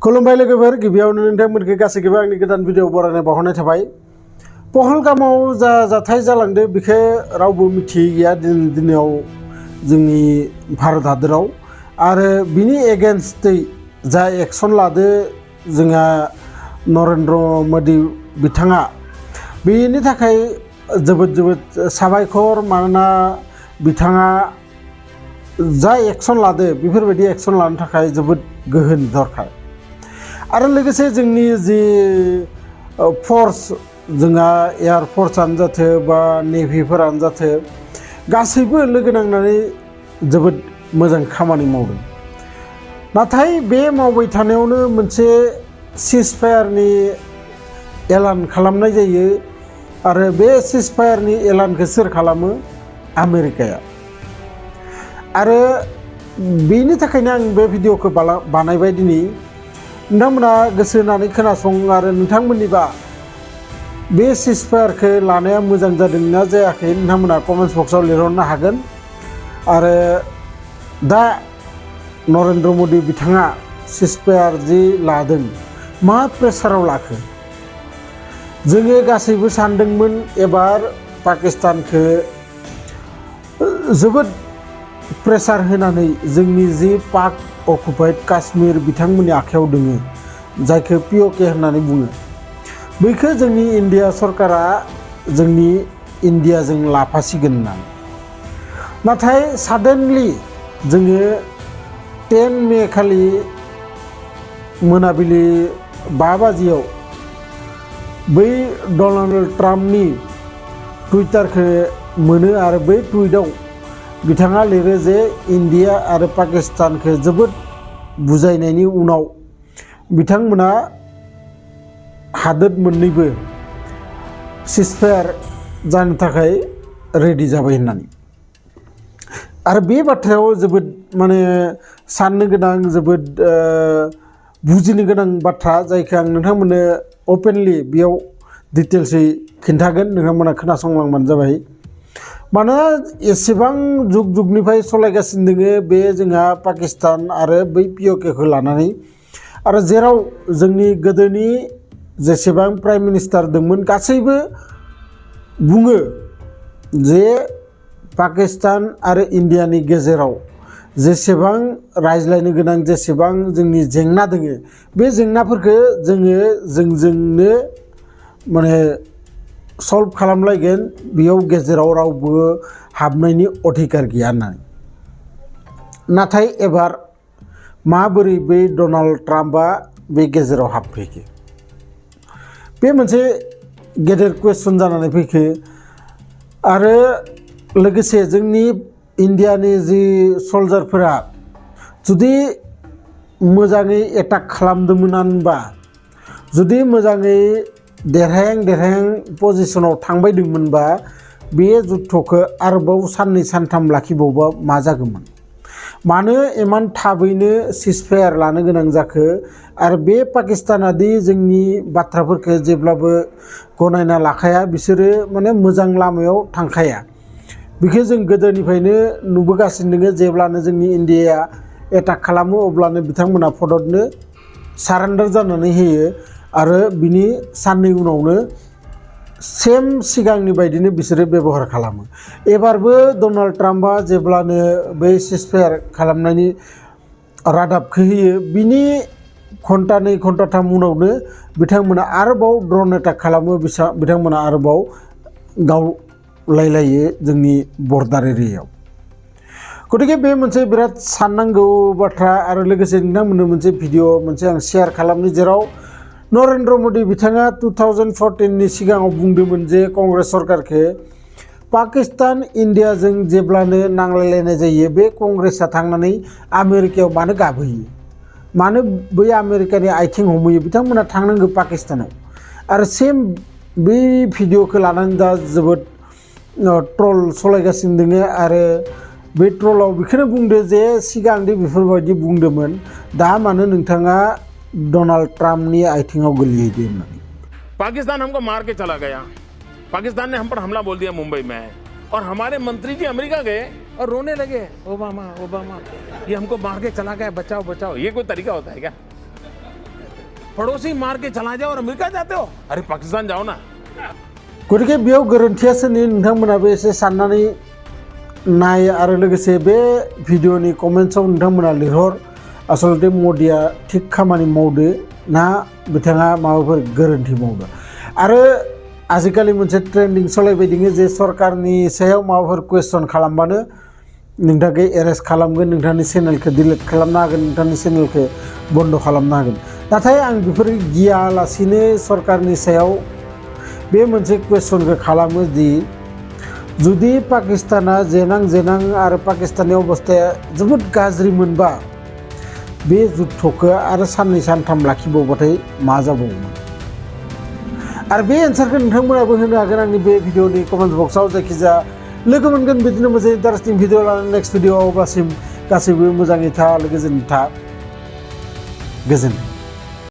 खुलुमबाय लोगोफोर गिबियावनो नोंथांमोनखौ गासैखौबो आंनि गोदान भिडिअ बरायनाय बावहरनाय थाबाय। पहलगामाव जा जाथाय जालांदो बेखौ रावबो मिथियै गैया दिनाव जोंनि भारत हादराव आरो बिनि एगेन्स्टै जा एक्सन लादो जोंहा नरेन्द्र मोदी बिथाङा बेनि थाखाय जोबोद साबायखर। मानोना बिथाङा जा एक्सन लादो बेफोरबायदि एक्सन लानो थाखाय जोबोद गोहोन दरकार आरो लोगोसे जोंनि जि फर्स जोंहा एयार फर्सआनो जाथो बा नेभिफोरानो जाथो गासैबो लोगो नांनानै जोबोद मोजां खामानि मावदों। नाथाय बे मावबाय थानायावनो मोनसे सिजफायारनि एलान खालामनाय जायो आरो बे सिजफायारनि एलानखौ सोर खालामो? आमेरिकाया। आरो बेनि थाखायनो आं बे भिडिअखौ बानायबाय दिनै। नोंथांमोना गोसो होनानै खोनासं आरो नोंथांमोननिबा बे सिजफायारखौ लानाया मोजां जादों ना जायाखै नोंथांमोना कमेन्ट्स बक्सआव लिरहरनो हागोन। आरो दा नरेन्द्र मोदी बिथाङा सिजफायार जि लादों मा प्रेसाराव लाखो? जोङो गासैबो सानदोंमोन एबार पाकिस्तानखौ जोबोद प्रेसार होनानै जोंनि जि पाक अकुपाइड काश्मीर बिथांमोननि आखायाव दोङो जायखौ पिअके होननानै बुङो बैखौ जोंनि इन्डिया सरकारा जोंनि इन्डियाजों लाफासिगोन होननानै। नाथाय साडेनलि जोङो 10 मे खालि मोनाबिलि 5 बाजियाव बै डनाल्ड ट्राम्पनि टुइटारखौ मोनो आरो बै टुइटाव बिथाङा लिरो जे इन्डिया आरो पाकिस्तानखौ जोबोद बुजायनायनि उनाव बिथांमोना हादोर मोननैबो सिजफायार जानो थाखाय रेडि जाबाय होननानै। आरो बे बाथ्रायाव जोबोद साननो गोनां जोबोद बुजिनो गोनां बाथ्रा जायखौ आं नोंथांमोननो अपेनलि बेयाव डिटेल्सै खिन्थागोन, नोंथांमोना खोनासंलांबानो जाबाय। मानोना एसेबां जुगनिफ्राय सलायगासिनो दोङो बे जोंहा पाकिस्तान आरो बै पिअकेखौ लानानै आरो जेराव जोंनि गोदोनि जेसेबां प्राइम मिनिस्टार दंमोन गासैबो बुङो जे पाकिस्तान आरो इन्डियानि गेजेराव जेसेबां रायज्लायनो गोनां जेसेबां जोंनि जेंना दोङो बे जेंनाफोरखौ जोंजोंनो सल्भ खालामलायगोन, बेयाव गेजेराव रावबो हाबनायनि अधिकार गैया होननानै। नाथाय एबार माबोरै बै डनाल्ड ट्राम्पआ बे गेजेराव हाबफैखो बे मोनसे गेदेर कुवेश्चन जानानै फैखो। आरो लोगोसे जोंनि इन्डियानि जि सल्जारफोरा जुदि मोजाङै एटाक खालामदोंमोनबा जुदि मोजाङै देरहायां पजिशनाव थांबायदोंमोनबा बे जुद्धखौ आरोबाव साननै सानथाम लाखिबावबा मा जागौमोन? मानो इमान थाबैनो सिजफायार लानो गोनां जाखो? आरो बे पाकिस्तानादि जोंनि बाथ्राफोरखौ जेब्लाबो गनायना लाखाया, बिसोरो मोजां लामायाव थांखाया। बेखौ जों गोदोनिफ्रायनो नुबोगासिनो दङ। जेब्लानो जोंनि इन्डियाया एटाक खालामो अब्लानो बिथांमोना फददनो सारेन्डार जानानै होयो आरो बिनि साननै उनावनो सेम सिगांनि बायदिनो बिसोरो बेबहार खालामो। एबारबो डनाल्ड ट्राम्पआ जेब्लानो बै सिजफायार खालामनायनि रादाबखौ होयो बिनि घन्टा 2 घन्टा 3 उनावनो बिथांमोना आरोबाव ड्रन एटाक खालामो, बिथांमोना आरोबाव गावलायलायो जोंनि बर्डार एरियायाव। गतिके बे मोनसे बिराद साननांगौ बाथ्रा। आरो लोगोसे नोंथांमोननो मोनसे भिडिअ आं शेयार खालामनि जेराव नरेन्द्र मोदी बिथाङा 2014नि सिगाङाव बुंदोंमोन जे कंग्रेस सरकारखौ पाकिस्तान इन्डियाजों जेब्लानो नांलायलायनाय जायो बे कंग्रेसआ थांनानै आमेरिकायाव मानो गाबहैयो, मानो बै आमेरिकानि आथिं हमहैयो, बिथांमोना थांनांगौ पाकिस्तानाव। आरो सेम बै भिडिअखौ लानानै दा जोबोद ट्रल सलायगासिनो दङ। आरो बे ट्रलाव बेखौनो बुंदो जे सिगांदि बेफोरबायदि बुंदोंमोन दा मानो नोंथाङा डोनाल्ड ट्रम्पनि आथिङाव गोलैहैदो होननानै। पाकिस्तान हमको मार के चला गया, पाकिस्तान ने हम पर हमला बोल दिया मुंबई में, और हमारे मंत्री जी अमेरिका गए और रोने लगे, ओबामा ओबामा ये हमको मार के चला गया, बचाओ बचाओ। ये कोई तरीका होता है क्या? पड़ोसी मार के चला जाओ और अमेरिका जाते हो? अरे पाकिस्तान जाओ ना। गतिके बेयाव गोरोन्थिया सोरनि नोंथांमोनाबो एसे साननानै नाय आरो लोगोसे बे भिडिअनि कमेन्ट्सआव नोंथांमोना लिरहर आसलते मदिया थिग खामानि मावदो ना बिथाङा माबाफोर गोरोन्थि मावदो। आरो आजिखालि मोनसे ट्रेन्डिं सलायबाय दङ जे सरकारनि सायाव माबाफोर कुवेश्चन खालामबानो नोंथांखौ एरेस्ट खालामगोन, नोंथांनि चेनेलखौ डिलिट खालामनो हागोन, नोंथांनि चेनेलखौ बन्द खालामनो हागोन। नाथाय आं बेफोर गियालासिनो सरकारनि सायाव बे मोनसे कुवेश्चनखौ खालामो दि जुदि पाकिस्ताना जेनां आरो पाकिस्ताननि अबस्थाया जोबोद गाज्रि मोनबा बे जुद्धखौ आरो साननै सानथाम लाखिबावबाथाय मा जाबावगोन। आरो बे एन्सारखौ नोंथांमोनाबो होनो हागोन आंनि बे भिडिअनि कमेन्ट बक्सआव। जायखिजाया लोगो मोनगोन बिदिनो मोनसे इन्टारेस्टिं भिडिअ लानानै नेक्स्ट भिडिअआव अब्लासिम गासैबो मोजाङै था, गोजोन था, गोजोन।